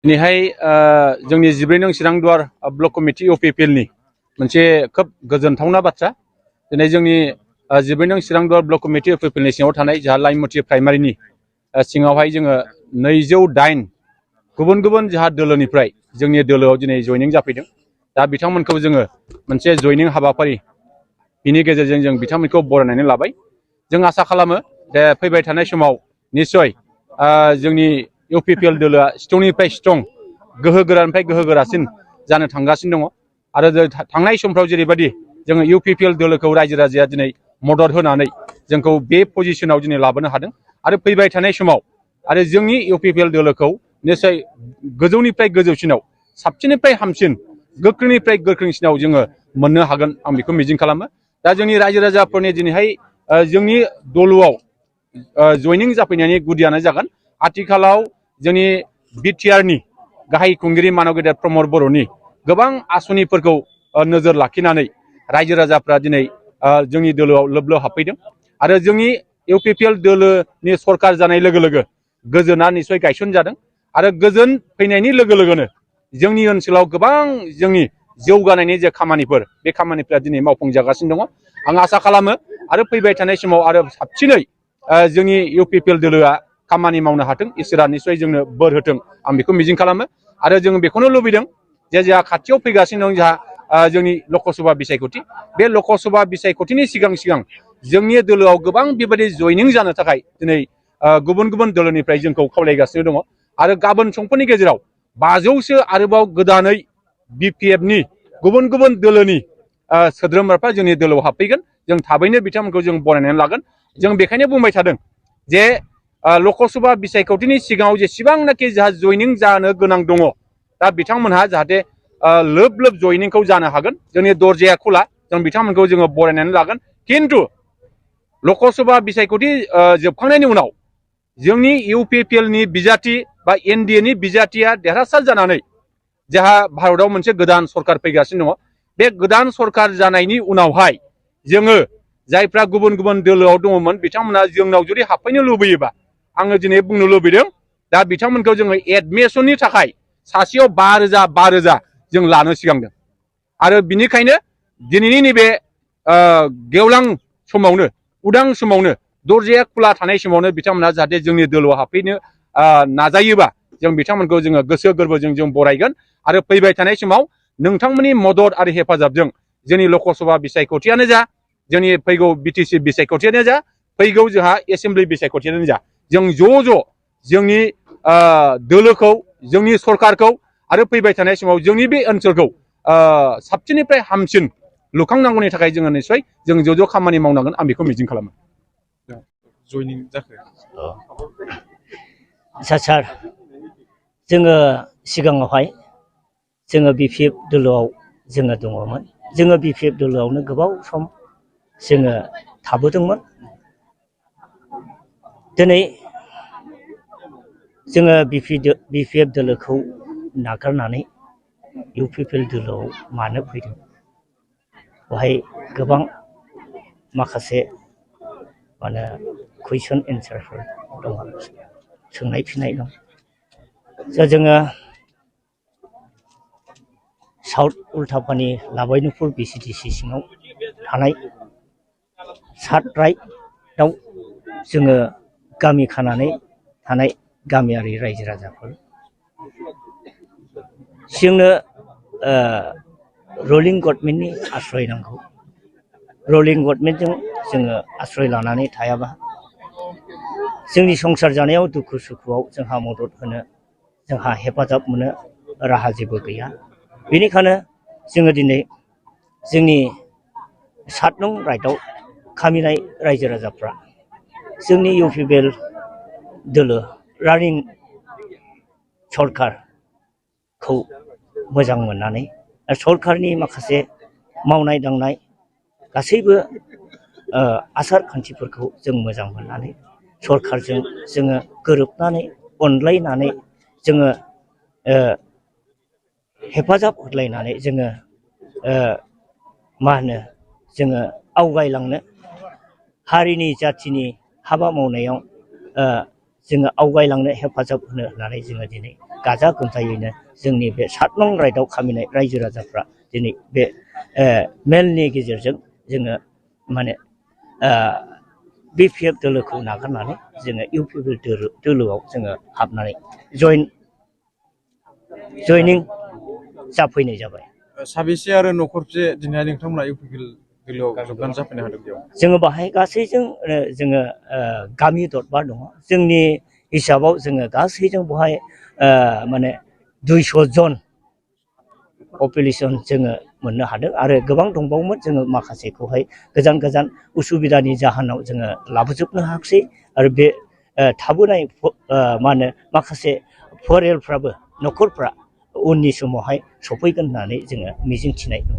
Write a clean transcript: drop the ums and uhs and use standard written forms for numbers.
दिनैहाय जोंनि 14 नं चिरांदुवार ब्लक कमिटि UPPLनि मोनसे खोब गोजोनथावना बाथ्रा। दिनै जोंनि 14 नं चिरांदुवार ब्लक कमिटि UPPLनि सिङाव थानाय जोंहा लाइमथि प्राइमारिनि सिङावहाय जोङो 208 गुबुन गुबुन जोंहा दोलोनिफ्राय जोंनि दोलोआव दिनै जयनिं जाफैदों। दा बिथांमोनखौ जोङो मोनसे जयनिं हाबाफारि बिनि गेजेरजों जों बिथांमोनखौ बरायनानै लाबाय। जों आसा खालामो जे फैबाय थानाय समाव निश्चय जोंनि UPPL दोलोआ स्ट्रंनिफ्राय स्ट्रं गोहो गोरानिफ्राय गोहो गोरासिन जानो थांगासिनो दङ आरो थांनाय समफ्राव जेरैबायदि जोङो UPPL दोलोखौ रायजो राजाया दिनै मदद होनानै जोंखौ बे पजिशनाव दिनै लाबोनो हादों आरो फैबाय थानाय समाव आरो जोंनि UPPL दोलोखौ निश्चय गोजौनिफ्राय गोजौसिनाव साबसिननिफ्राय हामसिन गोख्रोंनिफ्राय गोख्रोंसिनाव जोङो मोननो हागोन आं बेखौ मिजिं खालामो। दा जोंनि रायजो राजाफोरनि दिनैहाय जोंनि दलोआव जयनिं जाफैनायनि गुदियानो जागोन आथिखालाव जोंनि BTRनि गाहाय खुंगिरि मानव गेदेर प्रमद बर'नि गोबां आसनिफोरखौ नोजोर लाखिनानै रायजो राजाफ्रा दिनै जोंनि दोलोआव लोब लोब हाबफैदों आरो जोंनि UPPL दोलोनि सरखार जानाय लोगो लोगो गोजोना निश्चय गायसन जादों आरो गोजोन फैनायनि लोगो लोगोनो जोंनि ओनसोलाव गोबां जोंनि जौगानायनि जे खामानिफोर बे खामानिफ्रा दिनै मावफुंजागासिनो दङ। आं आसा खालामो आरो फैबाय थानाय समाव आरो साबसिनै जोंनि UPPL दोलोआ खामानि मावनो हाथों इसोरा निश्चय जोंनो बोर होथों आं बेखौ मिजिं खालामो आरो जों बेखौनो लुबैदों जे जोंहा खाथियाव फैगासिनो दं जोंहा जोंनि लकसभा बिसायख'थि बे लकसभा बिसायख'थिनि सिगां सिगां जोंनि दोलोआव गोबां बेबायदि जयनिं जानो थाखाय दिनै गुबुन गुबुन दोलोनिफ्राय जोंखौ खावलायगासिनो दङ आरो गाबोन समफोरनि गेजेराव 500सो आरोबाव गोदानै BPFनि गुबुन गुबुन दोलोनि सोद्रोमाफ्रा जोंनि दोलोआव हाबफैगोन। जों थाबैनो बिथांमोनखौ जों बरायनानै लागोन। जों बेखायनो बुंबाय थादों जे लकसभा बिसायख'थिनि सिगाङाव जेसेबांनाखि जोंहा जयनिं जानो गोनां दङ दा बिथांमोनहा जाहाथे लोब लोब जयनिंखौ जानो हागोन। जोंनि दरजाया खुला जों बिथांमोनखौ जोङो बरायनानै लागोन। खिन्थु लकसभा बिसायख'थि जोबखांनायनि उनाव जोंनि UPPLनि बिजाथि बा NDAनि बिजाथिया देरहासार जानानै जोंहा भारतआव मोनसे गोदान सरखार फैगासिनो दङ। बे गोदान सरखार जानायनि उनावहाय जोङो जायफ्रा गुबुन गुबुन दोलोआव दङमोन बिथांमोना जोंनाव जुदि हाबफैनो लुबैयोबा आङो दिनै बुंनो लुबैदों दा बिथांमोनखौ जोङो एडमिसननि थाखाय सासेयाव 5,000 जों लानो सिगांदों आरो बिनिखायनो दिनैनि नैबे गेवलां समावनो उदां समावनो दरजाया खुला थानाय समावनो बिथांमोना जाहाथे जोंनि दोलोआव हाबफैनो नाजायोबा जों बिथांमोनखौ जोङो गोसो गोरबोजों जों बरायगोन आरो फैबाय थानाय समाव नोंथांमोननि मदद आरो हेफाजाबजों जोंनि लकसभा बिसायख'थियानो जा जोंनि फैगौ BTC बिसायख'थियानो जा फैगौ जोंहा एसेम्बलि बिसायख'थियानो जा जों ज' ज' जोंनि दोलोखौ जोंनि सरकारखौ आरो फैबाय थानाय समाव जोंनि बे ओनसोलखौ साबसिननिफ्राय हामसिन लुखांनांगौनि थाखाय जोङो निश्चय जों ज' ज' खामानि मावनांगोन आं बेखौ मिजिं खालामो। जयनिं जाखो सार जोङो सिगाङावहाय जोङो BPF दोलोआव जोङो दङमोन। जोङो BPF दोलोआवनो गोबाव सम जोङो थाबोदोंमोन। दिनै जोङो BPF दोलोखौ नागारनानै UPPL दोलोआव मानो फैदों बेवहाय गोबां माखासे माने कुइसन एन्सारफोर दङ सोंनाय फिननाय दं। जोङो साउथ उल्टापानि लाबायनुपुर BCDC सिङाव थानाय सातराइआव जोङो गामि खानानै थानाय गामियारि रायजो राजाफोर जोंनो रुलिं गभर्नमेन्टनि आश्रय नांगौ। रुलिं गभर्नमेन्टजों जोङो आश्रय लानानै थायाबा जोंनि संसार जानायाव दुखु सुखुआव जोंहा मदद होनो जोंहा हेफाजाब मोनो राहा जेबो गैया। बेनिखायनो जोङो दिनै जोंनि 7 नं राइटआव खामिनाय रायजो राजाफ्रा जोंनि UPPL दोलो रानिं सरकारखौ मोजां मोननानै सरकारनि माखासे मावनाय दांनाय गासैबो आसार खान्थिफोरखौ जों मोजां मोननानै सरकारजों जोङो गोरोबनानै अनलायनानै जोङो हेफाजाब होलायनानै जोङो जोङो आवगायलांनो हारिनि जाथिनि हाबा मावनायाव जोङो आवगायलांनो हेफाजाब होनो होननानै जोङो दिनै गाजा गोमजायैनो जोंनि बे 7 नं राइडआव खामिनाय रायजो राजाफ्रा दिनै बे मेलनि गेजेरजों जोङो माने BPF दोलोखौ नागारनानै जोङो UPPL दोलोआव जोङो हाबनानै जयनिं जाफैनाय जाबाय। साबेसे आरो न'खरसे दिनै नोंथांमोना UPPL दोलोआव जगदान जाफैनो हादों बेयाव? जोङो बाहाय गासैजों जोङो गामि दरबा दङ। जोंनि हिसाबाव जोङो गासैजों बहाय माने 200 जन पपुलेसन जोङो मोननो हादों आरो गोबां दंबावोमोन जोङो माखासेखौहाय गोजान गोजान उसुबिदानि जाहोनाव जोङो लाबोजोबनो हायाखिसै आरो बे थाबोनाय मा होनो माखासे फरियालफ्राबो न'खरफ्रा उननि समावहाय सफैगोन होननानै जोङो मिजिंथिनाय दं।